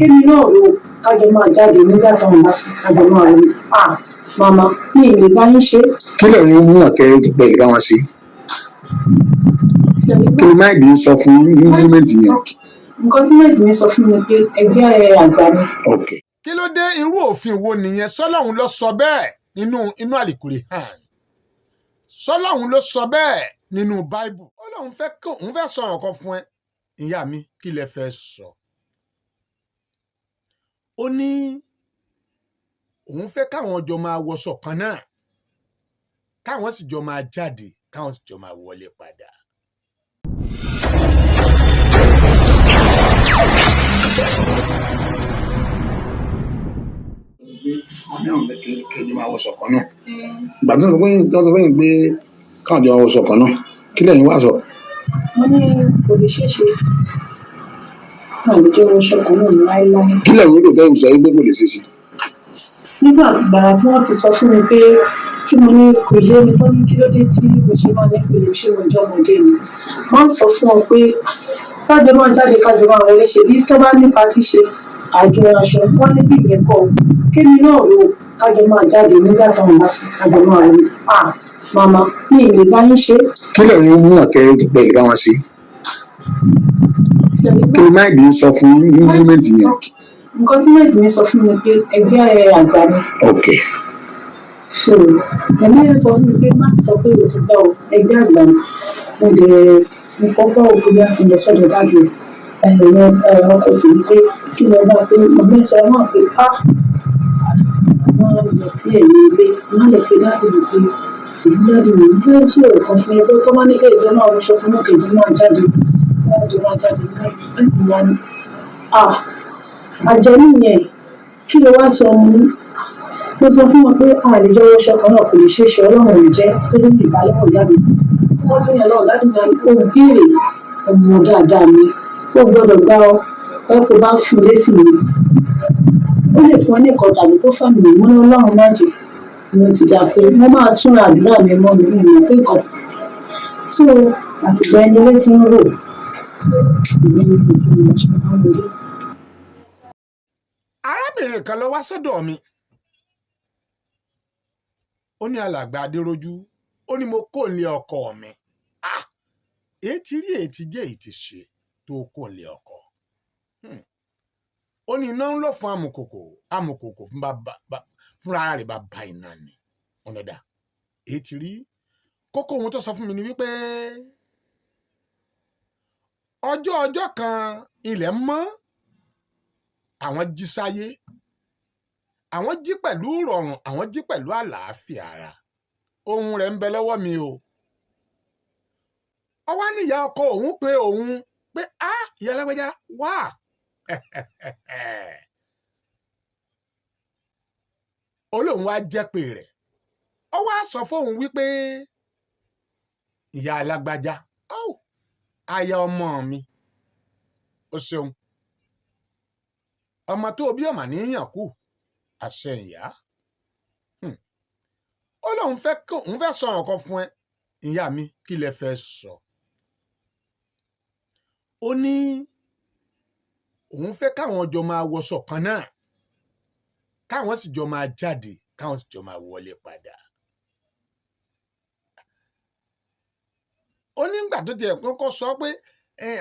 Kémi náà rò kájọ máa jáde nígbà táwọn bá fẹ́ kájọ máa rí. À màmá, mi ì lè bá yín ṣe. Kí lẹ̀yin mú ọ̀tẹ́ pẹ̀lú bá wọn ṣe? Kí ni mind ń sọ fún yín ní moment yẹn? Nǹkan tí mind mi sọ fún mi pé ẹgbẹ́ àgbà ni. Ok. Kí ló dé? Irú òfin wo nìyẹn? Sọlọ́hun ló sọ bẹ́ẹ̀ nínú inú Àlìkùránì? Sọlọ́hun ló sọ bẹ́ẹ̀ nínú Báíbù? Ó lóun fẹ́ kó òun fẹ́ sọ ọ̀kan fún ẹ. Ìyá mi, kí lẹ fẹ́ sọ? Ó ní òun fẹ́ káwọn jọ máa wọṣọ kan náà, káwọn sì jọ máa jáde, káwọn sì jọ máa wọlé padà. Wọ́n ní àwọn fẹ́ kẹjọ máa wọṣọ kan náà. Ìgbà tó ń sọ fún yín pé káwọn jọ máa wọṣọ kan náà, kí lẹ̀yin wá sọ? Wọ́n ní kò lè ṣeé ṣe, náà lè jẹ́ wọṣọ kan náà ní láéláé. Kí lẹ̀yin rò tẹ́yìn sọ pé kò lè ṣeé ṣe? Nígbà gbàrà tí wọ́n ti sọ fún mi pé tí mo ní kò yé mi tó ní kí ló dé tí mo ṣe máa ní pé ṣé mo jẹ́ ọmọdé ni, wọ́n sọ fún ọ pé kájọ máa jáde, kájọ máa wọlé, ṣe bí tó bá ní patí ṣe àjọ aṣọ. Wọ́n ní bí ìyẹn kọ́, kémi náà rò kájọ máa jáde nígbà táwọn bá fẹ́ kájọ máa rí. À màmá, mi ì lè bá yín ṣe. Kí lẹ̀yin mú ọ̀tẹ́ pẹ̀lú bá wọn ṣe? Kí ni mind ń sọ fún yín ní moment yẹn? Nǹkan tí mind mi sọ fún mi pé ẹgbẹ́ àgbà ni. Ok. So ẹ̀mí yẹn sọ fún mi pé má sọ pé o ti gbọ́ o, ẹgbẹ́ àgbà ni. Mo dẹ̀ mo kọ́kọ́ òkú bá ń lọ sọ́dọ̀ daddy ẹ̀rọ ọkọ̀ tèmi pé kí lọ bá pé mo fẹ́ sọ náà pé á wọ́n lọ sí ẹ̀yìn ilé, má lè pe daddy mi pé èmi daddy mi ń fẹ́ sọ̀rọ̀ kan fún ẹgbẹ́ tó máa ní kí ìjọ máa wọṣọ fún òkè tí máa jáde, wọ́n jọ máa jáde ní wá ní. À àjẹ́ nìyẹn, kí ló wá sọ? Mo ní mo sọ fún wọn pé àlejò wọṣọ kan náà kò lè ṣeé ṣe, Ọlọ́run ò jẹ́ tó ní ìbálòpọ̀ ìyá mi. Wọ́n ní Ọlọ́run láti máa ó béèrè ọmọ dáadáa mi, ó gbọ́dọ̀ gbá ọ ẹ kó bá fún un lésì mi, ó lè fún ọ ní nǹkan tàbí kó fà mí mú ní. Ọlọ́run má jẹ́. Mo ti dà pé mo máa túnra àdúrà mi mọ́ mi ìmọ̀ pé nǹkan so àtìgbà ẹni létí ń rò, àtìgbà ẹni létí ń rò ṣe máa ń wọlé. Arábìnrin kan ló wá sọ́dọ̀ mi, ó ní alàgbà Adéròjú, ó ní mo kó lé ọkọ mi. Ah, èyí ti rí, èyí ti jẹ́, èyí ti ṣe tó kó lé ọkọ. Ó ní iná ń lọ fún amùkòkò, amùkòkò fúnra rẹ̀ bá ba iná ni ọ̀nàdà. Èyí ti rí, kókó ohun tó sọ fún mi ni wípé ọjọ́ ọjọ́ kan ilẹ̀ mọ́, àwọn jí sáyé, àwọn jí pẹ̀lú ìrọ̀rùn, àwọn jí pẹ̀lú àlàáfíà ara. Ohun rẹ̀ ń bẹ lọ́wọ́ mi o. Ọwọ́ níyà ọkọ òun pé òun pé á ìyá alágbèjà wá. Olóhùn wá jẹ́ pé rẹ̀ ọ wá sọ fóun wípé ìyá alágbájá, aya ọmọ mi, o ṣeun, ọmọ tó bí ọmọ níyàn kù àṣẹ ìyá. Ó lóun fẹ́ òun fẹ́ sọ ọ̀kan fún ẹ. Ìyá mi, kí lẹ fẹ́ sọ? Ó ní òun fẹ́ káwọn jọ máa wọṣọ kan náà, káwọn sì jọ máa jáde, káwọn sì jọ máa wọlé padà. Ó nígbà tó tiẹ̀ kọ́kọ́ sọ pé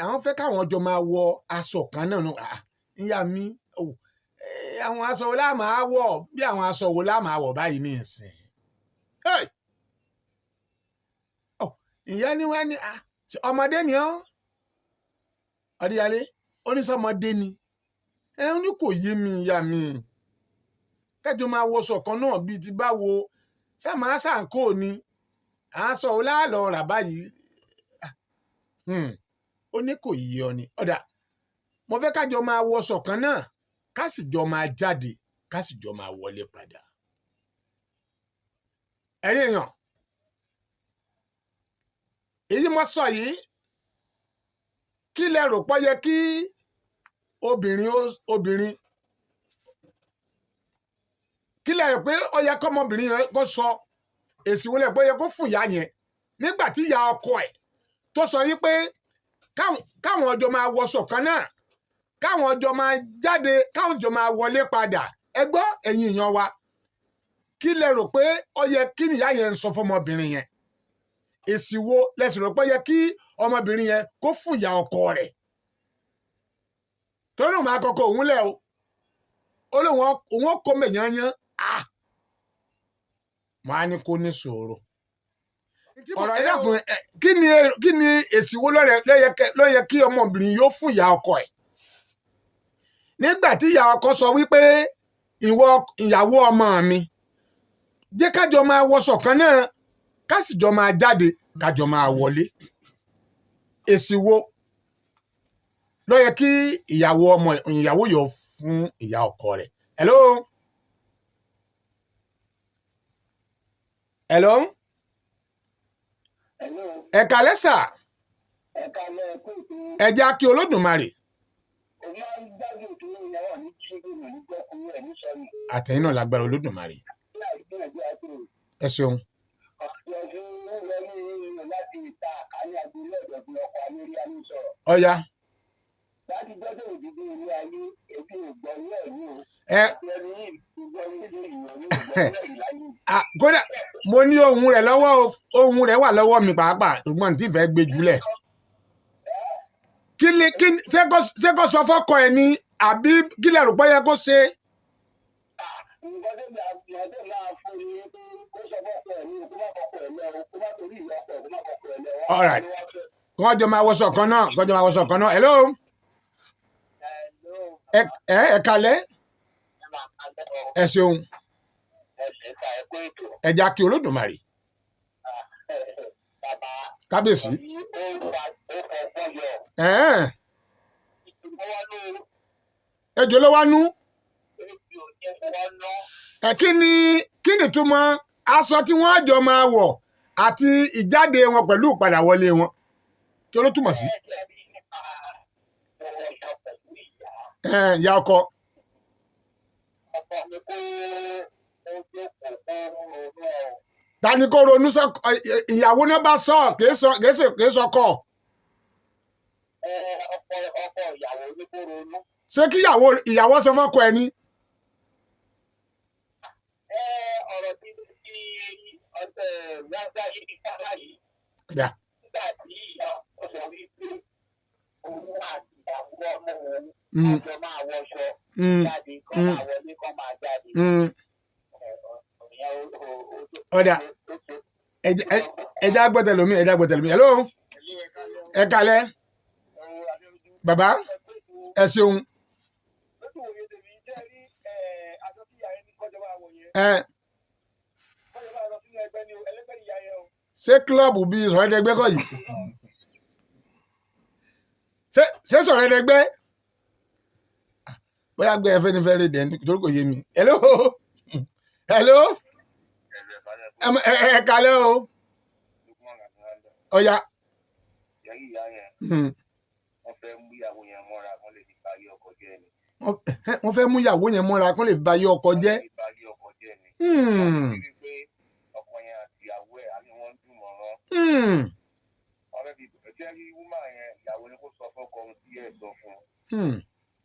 àwọn fẹ́ káwọn jọ máa wọ aṣọ kan náà nù. Ìyá mi, àwọn aṣọ wo la máa wọ̀? Bí àwọn aṣọ wo la máa wọ̀ báyìí ní ìsìn? Ìyá ni wọ́n ní ọmọdé ni ọ́, ọdíyalé onísọmọdé ni ẹ ní kò yé mi. Ìyá mi, kẹjọ máa wọṣọ kan náà bíi ti báwo? Ṣé màá ṣàǹkó ni aṣọ wo láàlọ́ rà báyìí? Ó ní kò yé ọ ni. Ọ̀dà, mo fẹ́ kájọ máa wọṣọ kan náà, ká sì jọ máa jáde, ká sì jọ máa wọlé padà. Ẹ̀yin èèyàn, èyí mo sọ yìí, kí lẹ rò pé yẹ kí obìnrin, kí lẹ rò pé ó yẹ kọ́mọbìnrin yẹn kó sọ? Èsì wo lẹ pé ó yẹ kó fún ìyá yẹn nígbà tí ìyá ọkọ ẹ̀ tó sọ yí pé káwọn ọjọ́ máa wọṣọ kan náà, Káwọn jọ máa jáde, káwọn jọ máa wọlé padà. Ẹ gbọ́, ẹ̀yin èèyàn wa, kí lẹ rò pé ó yẹ kí nìyá yẹn ń sọ fọmọbìnrin yẹn? Èsì wo lẹ sì rò pé ó yẹ kí ọmọbìnrin yẹn kó fún ìyá ọkọ rẹ̀? Torí òun máa kọ́kọ́ òun lẹ̀ o, ó lóun òun ó kó mẹ̀yányán. Ah, wọn á ní kó ní sùúrù. Ọ̀rọ̀ ẹ̀dàkùn, kí ni èsì wo ló yẹ kí ọmọbìnrin yóò fún ìyá ọkọ ẹ̀ nígbà tí ìyá ọkọ sọ wípé, "Ìwọ ìyàwó ọmọ mi, jẹ́ kájọ máa wọṣọ kan náà, ká sì jọ máa jáde, kájọ máa wọlé"? Èsì wo ló yẹ kí ìyàwó ọmọ ìyàwó yọ fún ìyá ọkọ rẹ̀? Hello, hello. Hello, Ẹ kálẹ́ sà. Ẹ kálẹ́, kú ètò. Ẹ jẹ́ kí Olódùmarè. Òun máa ń gbádùn ètò ìyàwó ní tí gómìnà ní gbọ́kúrú ẹ̀ ní sọ́nù. Àtẹ̀yìn náà, lágbára Olódùmarè. Ní àìgbìyànjú àti Ẹ ṣeun. ọ̀sẹ̀ tí ń lọ ní ìlú láti ìta àkàní agboolé ọ̀dọ̀gbìn ọkọ̀ ayélujára ní sọ̀rọ̀. Ọ̀ya. Láti gbọ́dọ̀ òdìdí ilé ayé, èmi ò gbọ́ ní ẹ̀yìn o. Ẹ Ẹni yìí gbọ́ ní ilé ìyàn ní ìgbọ́ ní ẹ̀yìn láyé. À, kódà mo ní ohun rẹ̀ lọ́wọ́ o, ohun rẹ̀ wà lọ́wọ́ mi pàápàá, ṣùgbọ́n ní tí ìfẹ́ gbé jùlẹ̀. Kí ni kí ni ṣé kó sọ fọ́kọ ẹ̀ ni, àbí kí lẹ rò pé yẹ kó ṣe? Nǹkan tó máa nǹkan tó máa fún ni pé kó sọ fọ́kọ ẹ̀ ní o, kó má fọkọ ẹ̀ lẹ́ o, kó má torí ìyá ọkọ ẹ̀ kó má fọkọ ẹ̀ lẹ́ o. All right. Kí wọ́n jọ máa wọṣọ kan náà, kí wọ́n jọ máa wọṣọ kan náà. Hello. Hello. Ẹ kálẹ́. Ẹ máa kálẹ́ o. Ẹ ṣeun. Ẹ ṣe ká ẹ kó ètò. Ẹ já kí Olódùmarè. Bàbá. Kábíyèsí. Yìí ó wà, ó fọgbọ́n yọ. Ẹ̀ẹ́n. Ìtumọ̀ wa ló Ejò ló wá nú. Ebi ò jẹ́ wọ́n ná. Ẹ kí ni túmọ̀ aṣọ tí wọ́n jọ máa wọ̀ àti ìjáde wọn pẹ̀lú ìpadàwọlé wọn? Kí ló túmọ̀ sí? Ẹ̀ẹ́dẹ̀ bí nípa ọwọ́ ìyá pẹ̀lú ìyá. Ẹ̀ẹ́n, ìyá ọkọ. Ọkọ mi kó ó jókòó kó ronú ọ̀. Ta ni kó ronú sọ? Ìyàwó náà bá sọ, kìí sọkọ. Ẹ ọkọ ìyàwó ní kó ronú. Ṣé kí ìyàwó sọ fọ́kọ ẹ ní? Ẹ ọ̀rọ̀ tí tí ọ̀sẹ̀ wáṣá yìí sára yìí Dà. nígbà tí ìyá ọkọ sọ wípé òun àti ìyàwó ọmọ òun àjọ máa wọṣọ jáde, kọ́ máa wọlé, kọ́ máa jáde. Ìyẹn ó Ọ̀dà. Ẹ já gbọ́ tẹlomi, ẹ já gbọ́ tẹlomi. Hello, ẹ kálẹ́ bàbá, ẹ ṣeun. Lójú òye tèmi jẹ́ rí aṣọ tí ìyá yẹn ní kọjọba àwọ̀ yẹn, Ẹ kọjọba lọ sínú ẹgbẹ́ ni o, ẹlẹ́gbẹ́ ni ìyá yẹn o. Ṣé club bíi sọ̀rọ̀dẹ́gbẹ́ kọ́ yìí? Ṣé sọ̀rọ̀dẹ́gbẹ́ bóyá gbé ẹfẹ́ ní fẹ́ rí dẹ̀ nítorí kò yé mi. Hello, hello. Ẹ kálẹ́ o. Ọ̀ya. Yẹ́rí ìyá yẹn, wọ́n fẹ́ mú ìyàwó yẹn mọ́ra kán lè fi parí ọkọ jẹ́ ni. Wọ́n fẹ́ mú ìyàwó yẹn mọ́ra kó lè fi ba yé ọkọ jẹ́. Wọ́n lè fi parí ọkọ jẹ́ ni. Wọ́n ti rí pé ọkọ yẹn àti ìyàwó ẹ̀ àní wọ́n ń dùn mọ́rán. Wọ́n fẹ́ fi jẹ́rí wúmà yẹn, ìyàwó ni kó sọ fọ́kọ ohun tí ẹ̀ sọ fún un.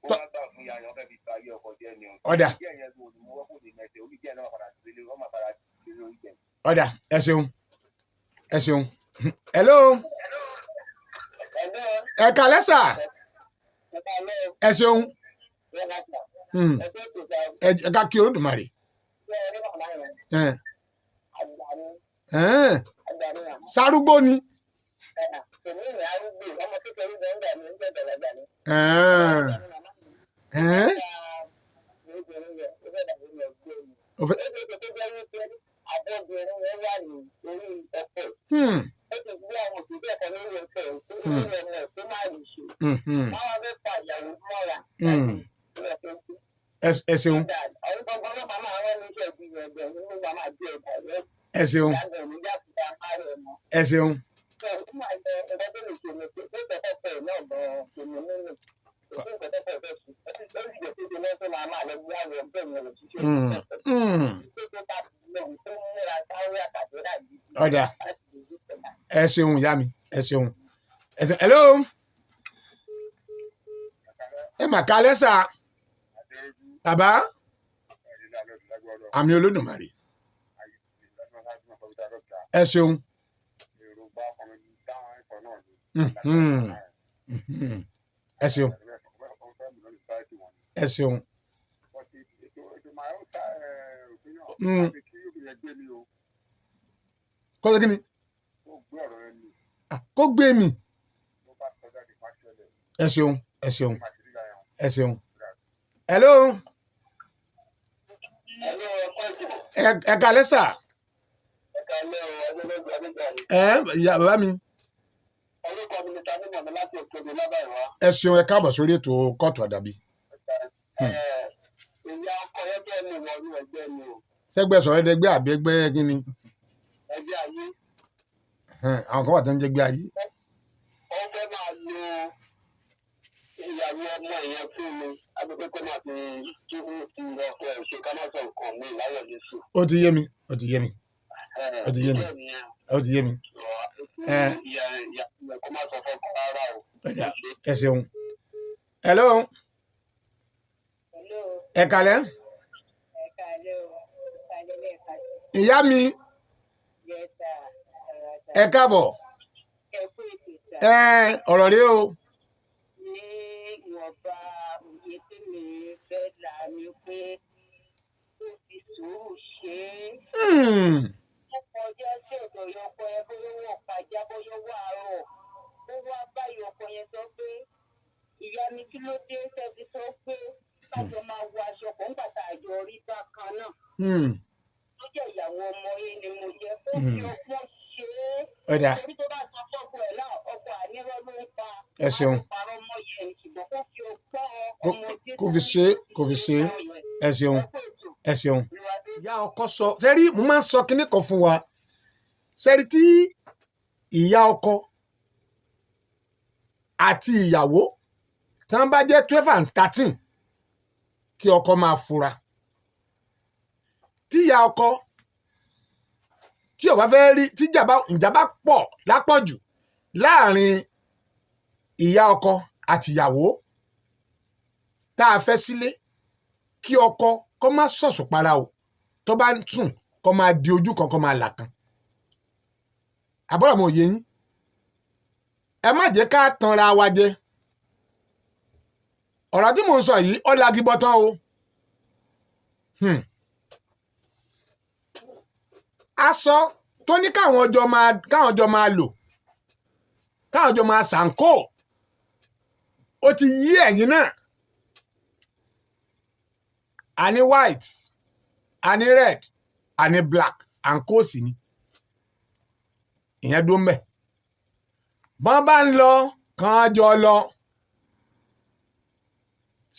Ó má gbà fún ìyá yẹn, wọ́n fẹ́ fi parí ọkọ jẹ́ ni o. Ọ̀dà. Díẹ̀ yẹn kò ní mú wọ́n kò ní mẹsẹ̀ orí díẹ̀ náà máa padà sílé, wọ́n máa padà sílé orí jẹ. Ọ̀dà, ẹ ṣeun, ẹ ṣeun. Hello. Ẹ̀lọ́. Ẹ kálẹ́ sà. Ẹ̀ka lẹ́. Ẹ ṣeun. Ẹgbẹ́ tó sọ. Ẹ ká kí Olódùmarè. Ṣé ẹ rí màmá yẹn? Ẹ Àgbà ni. Ẹ Àgbà ni àmọ́. Sarúgbó ni. Èmi ìrìn arúgbó ọmọ kékeré gbọ̀ngàn mi ń jẹ́ gbẹ̀lẹ́gbẹ̀ ni. Ẹ Obìnrin yẹn ó fẹ́ dàbí ẹgbẹ́ mi. Ó fẹ́- Ó ṣe é ṣe tó jẹ́ wípé àbọ̀bìnrin yẹn wà ní orí ọkọ ẹ̀. Ó ti gbé àwọn òṣìṣẹ́ kan lórí ọkọ ẹ̀ tó ní ọmọ ẹ̀ tó má lè ṣe. Báwa fẹ́ fa ìyàwó mọ́ra láti ilé ọkọ sí. Ẹ ṣeun. Ọ̀run gbọ́ngàn náà máa rán níṣẹ́ ìgbìyànjú ẹ̀ nínú máa jẹ́ ẹ̀dá rẹ̀. Ẹ ṣeun. Ìyàgbọ́ mi jákèjá kárẹ̀ mọ́. Ẹ ṣeun. Ṣé o máa jẹ ẹgbẹ́ tó lè ṣe ni pé ó fẹ́ fẹ́ náà gan-an ṣe ni nínú. Kò sí nǹkan tó fẹ́ fẹ́ ṣe. Ó sì jẹ́ pé ṣe lọ́sọ̀ máa máa lọ gbé àwọn ọgbẹ́ yẹn lọ ṣiṣẹ́. Hmm. Pé tó bá ti lọ tó ń múra sáré àtàdúrà yìí Ọ̀dà. láti lè yí pẹ̀lá. Ẹ ṣeun ìyá mi, ẹ ṣeun, ẹ ṣeun. Hello. Ẹ mà kálẹ́ sà. Bàbá àmì Olódùmarè. Ẹ ṣeun. Ẹ ṣeun, ẹ ṣeun. Kó ṣe kí ni? Ah, kó gbé mi. Ẹ ṣeun, ẹ ṣeun, ẹ ṣeun. Hello. Ẹ̀lú ọkọ̀ ètò. Ẹ kálẹ́ sà. Ẹ̀ka ilé o, Adélẹ́gbẹ̀ Adéjàre. Ẹ ìyá bàbá mi. Orúkọ mi ni Tamímọ̀ mi láti Òkèdè Lábàìwá. Ẹ ṣeun, ẹ káàbọ̀ sórí ètò Kóòtù Àdàbí. Ìyá ọkọ yẹn bẹ́ẹ̀ ni ìwọ ní ẹgbẹ́ ni o. Sẹ́gbẹ́ sọ̀rọ̀ ẹ̀dẹ́gbẹ́ àbí ẹgbẹ́ kí ni? Ẹgbẹ́ ayé. Ẹn, àwọn kan wà tó ń jẹ́gbẹ́ ayé. Ó fẹ́ máa lo ìyàwó ọmọ yẹn fún mi. Agbègbè kó máa fi túbú ti ọkọ ẹ̀ ṣe ká má sọ nǹkan mi láyọ̀ Jésù. Ó ti yé mi, ó ti yé mi, Ó ti yé mi. Ó ti yé mi. Ìyá ìyá kó má sọ fọ́kọ rárá o. Ọ̀dà, ẹ ṣeun. Hello. Hello, Ẹ kálẹ́. ẹ káalẹ́ o, ẹ káalẹ́ lẹ́ẹ̀kan sí. Ìyá mi. Yes, sir. Ẹ̀rọ sir. Ẹ káàbọ̀. Ẹ kú ètò sir. Ẹ ọ̀rọ̀ rèé o. Ní ìwọ̀nba òye tí mi fẹ́ là ni pé ó fi sùúrù ṣe é. Ó kọjá sí ọ̀dọ̀ ìyọkọ ẹ, bóyá owó ọ̀pájá, bóyá owó àárọ̀. Ó wá báyìí ọkọ yẹn sọ pé ìyá mi, kí ló dé tẹ́bi sọ pé kájọ máa wọ aṣọ kan nígbà tá a jọ rí bákan náà? Tó jẹ́ ìyàwó ọmọ yín ni mo jẹ́. Ó fi ọgbọ́n ṣe é. Ọ̀dà. Torí tó bá sọ fọ́kọ ẹ̀ náà, ọkọ ànírọ́ ló ń pa. Ẹ ṣeun. Á parọ́ mọ́ yẹn, ṣùgbọ́n kó fi ọgbọ́n ọmọdé Kó fi ṣe é, kó fi ṣe é. Ẹ ṣeun, ẹ kú ètò. Ẹ ṣeun. Ìyá ọkọ sọ sẹ́rí, mo máa ń sọ kinní kan fún wa sẹ́rí, tí ìyá ọkọ àti ìyàwó tí wọ́n bá jẹ́ 12 and 13, kí ọkọ máa fura. Tí ìyá ọkọ tí ó bá fẹ́ rí tí ìjà bá pọ̀ lápọ̀jù láàrin ìyá ọkọ àti ìyàwó tá a fẹ́ sílé, kí ọkọ kó má sọ̀sọ̀ para o. Tó bá ń sùn, kó máa di ojú kan, kó máa là kan. Àbọ̀rọ̀ mo yé yín. Ẹ má jẹ́ ká tanra wa jẹ. Ọ̀rọ̀ tí mò ń sọ yìí, ó lagibọ́tán o. Aṣọ tó ní káwọn jọ máa lò, káwọn jọ máa ṣàǹkó, ó ti yí ẹ̀yìn náà. A ní white, a ní red, a ní black, àǹkó sì ni ìyẹn dúró mbẹ. Bọ́n bá ń lọ kàn jọ lọ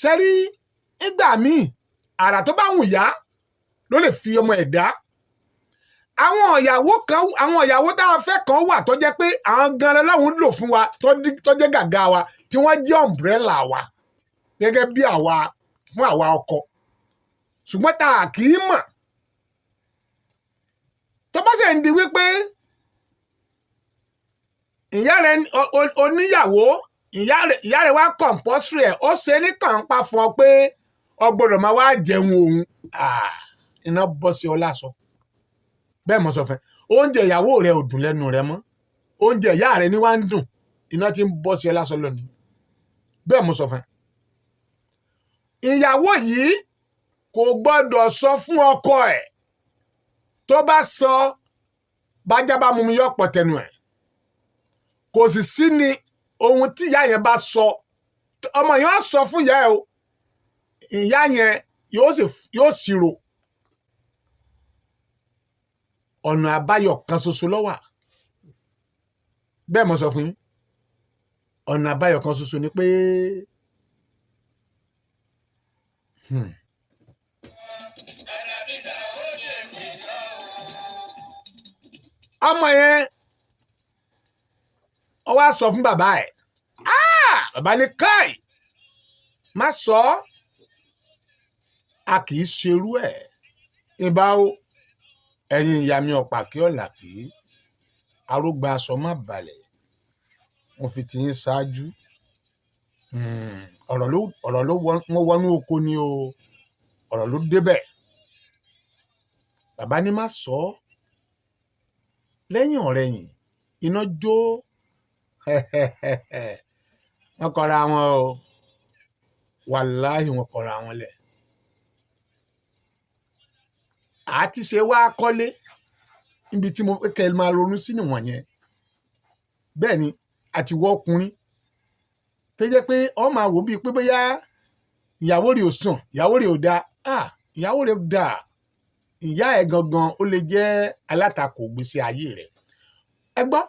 sẹ́rí. Ìgbà míì, àrà tó bá wù yá ló lè fi ọmọ ẹ̀ dá. Àwọn ìyàwó kan, àwọn ìyàwó tá a fẹ́ kan wà tó jẹ́ pé àwọn gan-an lọ́hùn lò fún wa, tó jẹ́ gàgà wa, tí wọ́n jẹ́ umbrella wa gẹ́gẹ́ bí àwa fún àwa ọkọ, ṣùgbọ́n tá a kì í mọ̀. Tó bá sì ń di wípé ìyá rẹ oníyàwó, ìyá rẹ wá compulsory ẹ̀, ó ṣe ní kànpá fún ọ pé ọ gbọ́dọ̀ máa wá jẹun òun, iná bọ́ sí ọ lásọ. Bẹ́ẹ̀ mo sọ fẹ́, oúnjẹ ìyàwó rẹ ò dùn lẹ́nu rẹ mọ́, oúnjẹ ìyá rẹ ní wá ń dùn. Iná ti ń bọ́ sí ọ lásọ lónìí. Bẹ́ẹ̀ mo sọ fẹ́, ìyàwó yìí kò gbọ́dọ̀ sọ fún ọkọ ẹ̀. Tó bá sọ, bájá bá mú mi yọ pọ̀ tẹnu ẹ̀. Kò sì sí ni ohun tí ìyá yẹn bá sọ, ọmọ yẹn á sọ fún ìyá ẹ o, ìyá yẹn yóò sì yóò ṣírò. Ọ̀nà àbáyọ kan ṣoṣo ló wà. Bẹ́ẹ̀ mo sọ fún yín, ọ̀nà àbáyọ kan ṣoṣo ni pé ọmọ yẹn ó wá sọ fún bàbá ẹ̀. Ah! Bàbá ní káì má sọ ọ́, a kì í ṣerú ẹ̀. Ìbá o, ẹ̀yin ìyá mi, ọ̀pá kí ọ̀là kì í arógbá aṣọ má balẹ̀, mo fi tiyín ṣáájú. Ọ̀rọ̀ ló wọ́n wọnú oko ni o. Ọ̀rọ̀ ló débẹ̀. Bàbá ní má sọ ọ́. Lẹ́yìn ọ̀rẹyìn, iná jó, wọ́n kọra wọn o. Wàláhì, wọ́n kọra wọn lẹ̀. Àti ṣe wá kọ́lé níbi tí mo fẹ́ kẹ́ ẹ máa ronú sí nìwọ̀nyẹn. Bẹ́ẹ̀ ni àti wọ́ ọkùnrin tó jẹ́ pé ọ máa wò bíi pé bóyá ìyàwó rẹ̀ ò sùn, ìyàwó rẹ̀ ò dáa. Ah, ìyàwó rẹ̀ dáa, ìyá ẹ̀ gangan ó lè jẹ́ alátakò gbèsè ayé rẹ̀. Ẹ gbọ́,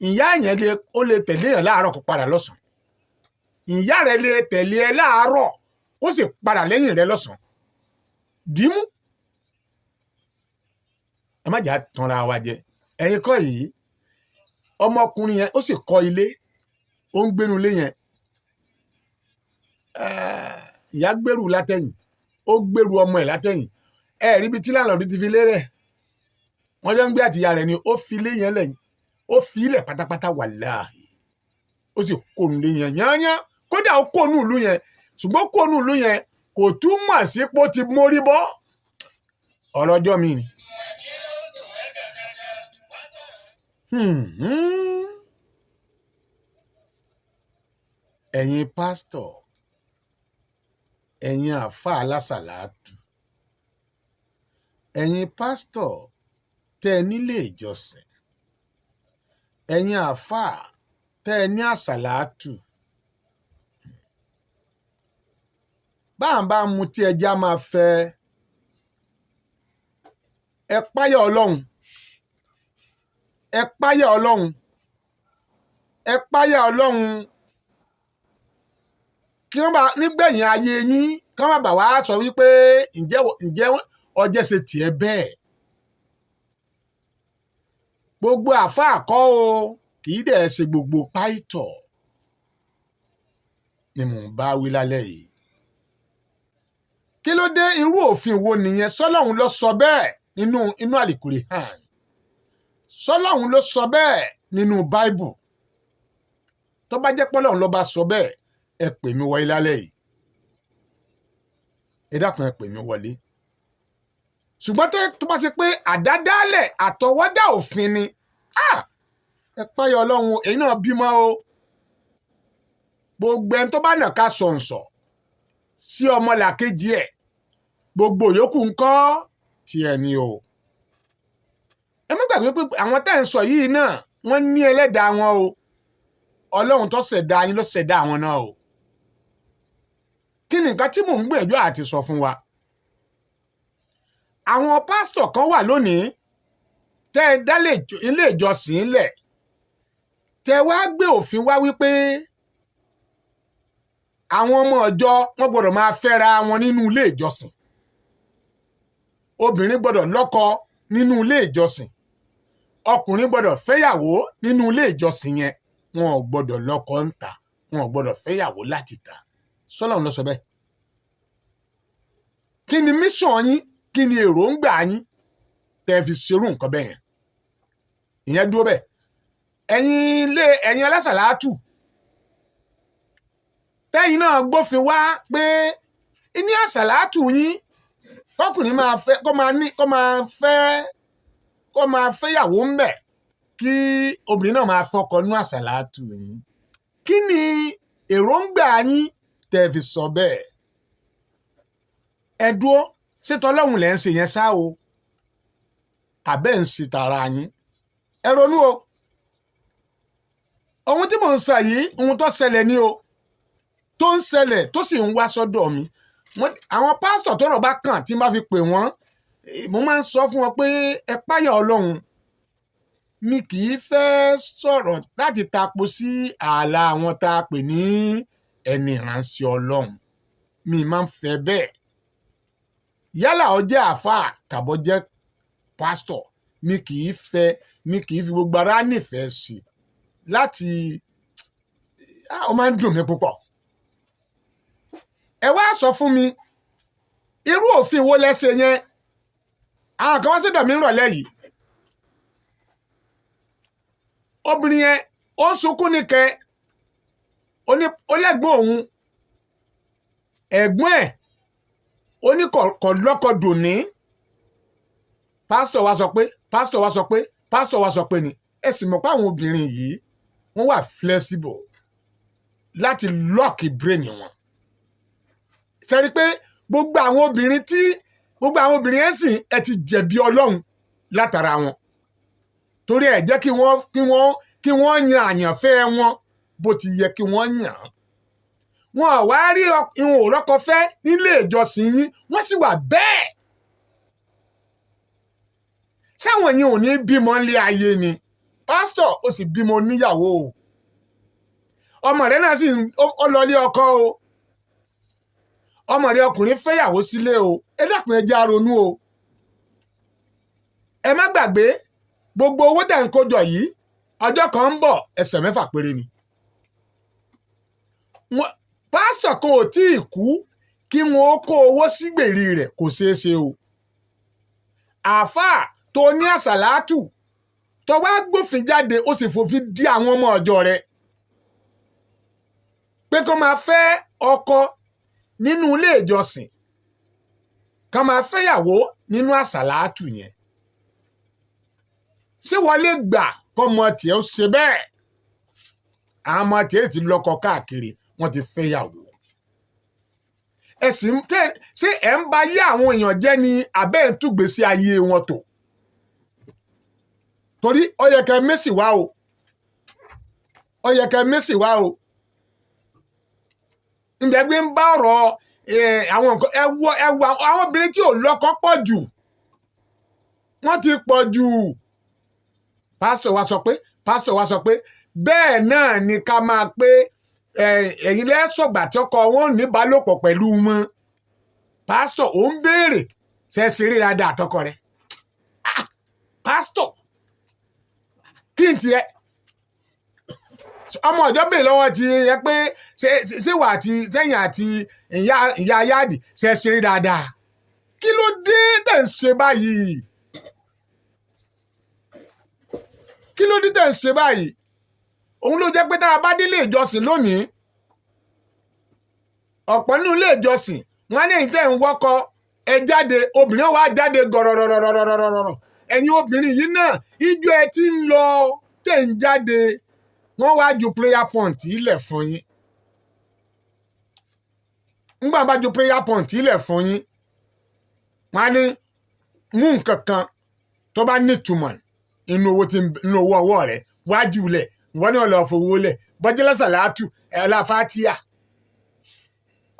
ìyá yẹn lè, ó lè tẹ̀lé yàn láàárọ̀ kó padà lọ́sàn-án. Ìyá rẹ̀ lè tẹ̀lé ẹ láàárọ̀ kó sì padà lẹ́yìn rẹ̀ lọ́sàn-án. Dìímú, ẹ má jà tanra wa jẹ. Ẹ̀yin kọ́ yìí, ọmọkùnrin yẹn, ó sì kọ́ ilé, ó ń gbénu ilé yẹn. Ìyá gbèrú látẹ̀yìn, ó gbèrú ọmọ ẹ̀ látẹ̀yìn. Ẹ rí ibi tí landlord ti fi lé rẹ̀, wọ́n jọ ń gbé àtìyá rẹ̀ ni. Ó fi ilé yẹn lẹ̀, ó fi ilẹ̀ pátápátá. Wàláhì, ó sì kónu ilé yẹn yányán. Kódà ó kónu ìlú yẹn, ṣùgbọ́n kónu ìlú yẹn kò túmọ̀ sí pé ó ti mórí bọ́. Ọ̀rọ̀ ọjọ́ mi ni. Ẹ̀yin pásítọ̀, ẹ̀yin àáfàá alásàlátù, ẹ̀yin pásítọ̀ tẹ́ ẹ nílé ìjọsìn, ẹ̀yin àáfàá tẹ́ ẹ ní àsàlátù, bá ń bá mutí, ẹja máa fẹ́ ẹ. Páyà Ọlọ́run, ẹ páyà Ọlọ́run, ẹ páyà Ọlọ́run, kí wọ́n bá nígbẹ̀yìn ayé yín, kí wọ́n má bà wá sọ wípé ǹjẹ́ ọjẹ́ ṣe tiẹ̀ bẹ́ẹ̀. Gbogbo àáfàá kọ́ o, kì í dẹ̀ ṣe gbogbo pásítọ̀ ni mò ń bá wí lálẹ́ yìí. Kí ló dé? Irú òfin wo nìyẹn? Sọlọ́run ló sọ bẹ́ẹ̀ nínú inú àlìkùrì hàn? Sọlọ́run ló sọ bẹ́ẹ̀ nínú báíbù? Tó bá jẹ́ pọ́lọ́run ló bá sọ bẹ́ẹ̀, ẹ pè mí wọlé lálẹ́ yìí. Ẹ dákun, ẹ pè mí wọlé. Ṣùgbọ́n tó bá ṣe pé àdádálẹ̀ àtọwọ́dá òfin ni, ẹ páyọ Ọlọ́run. Èyí náà bímọ o. Gbogbo ẹni tó bá nà ká sọ̀nsọ̀ sí ọmọlàkejì ẹ̀, gbogbo yòókù ńkọ́ tiẹ̀ ni o. Ẹ má gbàgbé pé àwọn tẹ́ ń sọ yìí náà, wọ́n ní ẹlẹ́dàá wọn o. Ọlọ́run tó ṣẹ̀dá yín ló ṣẹ̀dá àwọn náà o. Kí ni nǹkan tí mò ń gbìyànjú àti sọ fún wa? Àwọn pásítọ̀ kan wà lónìí tẹ́ ẹ dá ilé ìjọsìn lẹ̀, tẹ́ ẹ wá gbé òfin wá wípé àwọn ọmọ ọjọ́ wọn gbọ́dọ̀ máa fẹ́ra wọn nínú ilé ìjọsìn, obìnrin gbọ́dọ̀ lọ́kọ nínú ilé ìjọsìn, ọkùnrin gbọ́dọ̀ fẹ́yàwó nínú ilé ìjọsìn yẹn, wọn ò gbọ́dọ̀ lọ́kọ ń ta, wọn ò gbọ́dọ̀ fẹ́yàwó láti ta. Sọ́lọ́run ló sọ bẹ́ẹ̀? Kí ni mission yín? Kí ni èròǹgbà yín tẹ́ fi ṣerú nǹkan bẹ́ẹ̀ yẹn? Ìyẹn dúró bẹ́ẹ̀. Ẹ̀yin ilé, ẹ̀yin alásàlátù, tẹ́yìn náà gbófin wá pé ní àsàlátù yín, kọkùnrin máa fẹ́, kó máa ní, kó máa fẹ́, kó máa fẹ́yàwó ń bẹ̀, kí obìnrin náà máa fọkọ nú àsàlátù yín, kí ni èròǹgbà yín tẹ́ fi sọ bẹ́ẹ̀? Ẹ dúró, ṣé tọlọ́hun lẹ́ ń ṣe yẹn ṣá o, àbẹ́ ń ṣe tara yín? Ẹ ronú o. Ohun tí mò ń sọ yìí, ohun tó ṣẹlẹ̀ ni o, tó ń ṣẹlẹ̀, tó sì ń wá sọ́dọ̀ mi. Àwọn pásítọ̀ tọ́rọ̀ bá kàn, tí n bá fi pè wọ́n, mo máa ń sọ fún wọn pé ẹ páyà Ọlọ́run. Mi kì í fẹ́ sọ̀rọ̀ láti tapo sí ààlà àwọn tá a pè ní ẹni ìránṣẹ́ Ọlọ́run. Mi máa ń fẹ́ bẹ́ẹ̀. Yálà ó jẹ́ àáfàá tàbó jẹ́ pásítọ̀, mi kì í fẹ́, mi kì í fi gbogbo ara nífẹ̀ẹ́ sí láti. Ó máa ń dùn mí púpọ̀. Ẹ wá sọ fún mi, irú òfin wo lẹ ṣe yẹn? Àwọn kan wá sọ́dọ̀ mi nírọ̀lẹ́ yìí. Obìnrin yẹn, ó ń sunkún ní kẹ, ó lẹ́gbọ́n òun. Ẹ̀gbọ́n ẹ̀ ó ní kò lọ́kọ dòní. Pásítọ̀ wa sọ pé, pásítọ̀ wa sọ pé, pásítọ̀ wa sọ pé ni. Ẹ sì mọ̀ pé àwọn obìnrin yìí, wọ́n wà flexible láti lock brain wọn. Sẹ́ni pé gbogbo àwọn obìnrin ẹ̀ sìn, ẹ ti jẹ̀bi Ọlọ́run látara wọn, torí ẹ jẹ́ kí wọ́n yan àyànfẹ́ wọn bó ti yẹ kí wọ́n yàn án. Wọn ò wá rí ìhun òrọ́kọ fẹ́ nílé ìjọsìn yín, wọ́n sì wà bẹ́ẹ̀. Sáwọn yẹn ò ní bímọ nílé ayé ni? Pásítọ̀, ó sì bímọ, níyàwó o. Ọmọ rẹ náà sì ó lọ ilé ọkọ o. Ọmọ rẹ ọkùnrin fẹ́yàwó sílé o. Ẹ dákun, ẹ jẹ́ á ronú o. Ẹ má gbàgbé, gbogbo owó tẹ̀ ń kójọ yìí, ọjọ́ kan ń bọ̀, ẹsẹ̀ 6 péré ni. Pásítọ̀ kan ò tí ì kú kí wọn ó kó owó sígbèrí rẹ̀, kò ṣeé ṣe o. Àáfàá tó ní àsàlátù tó wá gbófin jáde, ó sì fòfin dí àwọn ọmọ ọjọ́ rẹ̀ pé kó máa fẹ́ ọkọ nínú ilé ìjọsìn, kó máa fẹ́yàwó nínú àsàlátù yẹn, ṣé wọ́n lè gbà kọ́mọ tiẹ̀ ó ṣe bẹ́ẹ̀? Àwọn ọmọ tiẹ̀ sì lọ́kọ káàkiri, wọ́n ti fẹ́yàwó. Ẹ sì ń tẹ́, ṣé ẹ̀ ń ba yé àwọn èèyàn jẹ́ ni abẹ́ ń túgbèsí ayé wọn tò? Torí ó yẹ kẹ́ mẹ́sì wá o, ó yẹ kẹ́ mẹ́sì wá o. Ǹjẹ́ gbé ń bá ọ̀rọ̀ àwọn nǹkan, ẹ wo àwọn obìnrin tí ò lọ́kọ pọ̀ jù, wọ́n ti pọ̀ jù. Pásítọ̀ wa sọ pé, pásítọ̀ wa sọ pé, bẹ́ẹ̀ náà ni ká máa pé ẹ̀yin lẹ́sọ̀gbà tí ọkọ wọn ò ní ìbálòpọ̀ pẹ̀lú wọn. Pásítọ̀, ò ń béèrè ṣe é ṣeré dáadáa àtọkọ rẹ̀. Ah, pásítọ̀, kí n tiẹ̀ ọmọ ọjọ́ bèèrè lọ́wọ́ ti yẹ pé ṣé wà àti sẹ́yìn àti ìyá yáàdì ṣe ṣeré dáadáa? Kí ló dé tẹ̀ ń ṣe báyìí? Kí ló dé tẹ̀ ń ṣe báyìí? Òun ló jẹ́ pé tá a bá délé ìjọsìn lónìí, ọ̀pọ̀ nínú ilé ìjọsìn wọn ní èyí tẹ̀ ń wọ́kọ, ẹ jáde. Obìnrin wa jáde gọ̀rọ̀rọ̀rọ̀rọ̀rọ̀rọ̀. Ẹ̀yin obìnrin yìí náà, ijó ẹ ti ń lọ tẹ̀ ń jáde, wọ́n wá ju prayer point ilẹ̀ fún yín. Ńgbà bá ju prayer point ilẹ̀ fún yín, wọ́n á ní mú nǹkan kan tó bá nítumọ̀ inú owó tí inú owó ọwọ́ rẹ̀ wájú lẹ̀. Wọ́n ní ọ̀lọ́ fowó lẹ̀ bọ́jẹ́lá sàlátù, ọ̀là fatia,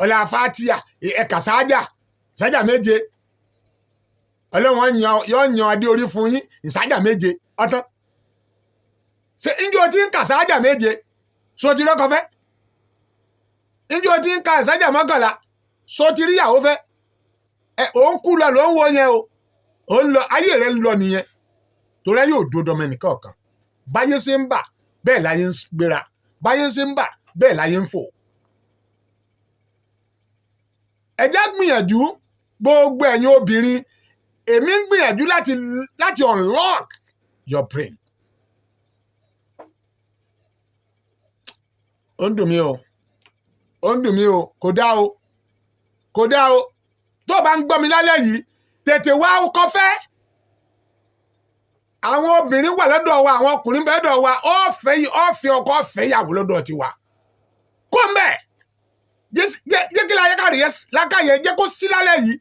ọ̀là fatia, ẹ̀ka sáájà sáájà 7. Ọlọ́wọ́n yóò yan adé orí fún yín, ìsájà 7 ọ̀tán. Ṣé njẹ́ o ti ń kà sáájà 7, so ti rọ́kọ fẹ́? Njẹ́ o ti ń ka ìsájà 11, so ti rí ìyàwó fẹ́? Ẹ ò ń kú lọ, ló ń wo yẹn o. Ò ń lọ, ayé rẹ ń lọ nìyẹn, torí ẹ yóò dúró dọmọ ẹnìkan kan. Báyé ṣe ń bà bẹ́ẹ̀ láyé ń gbéra, báyé ṣe ń bà bẹ́ẹ̀ láyé ń fò. Ẹ já gbìyànjú, gbogbo ẹ̀yin obìnrin, èmi ń gbìyànjú láti unlock your brain. Ó ń dùn mí o, ó ń dùn mí o. Kò dá o, kò dá o. Tó o bá ń gbọ́ mi lálẹ́ yìí, tètè wá ọkọ fẹ́. Àwọn obìnrin wà lọ́dọ̀ wa, àwọn ọkùnrin bẹ lọ́dọ̀ wa. Ọ̀fẹ́ ọ̀fẹ́ ọkọ, ọ̀fẹ́ ìyàwó lọ́dọ̀ tiwa. Kó mbẹ́ jẹ́ kí lákàyè jẹ́ kó sí lálẹ́ yìí.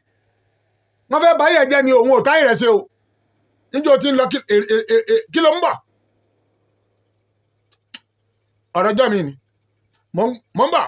Wọ́n fẹ́ báyẹ̀ jẹ́ ni, òun ò táyì rẹ̀ ṣe o. Níjọ́ tí ń lọ, kí ló ń bọ̀? Ọ̀rọ̀ ọjọ́ mi ni mò ń bọ̀.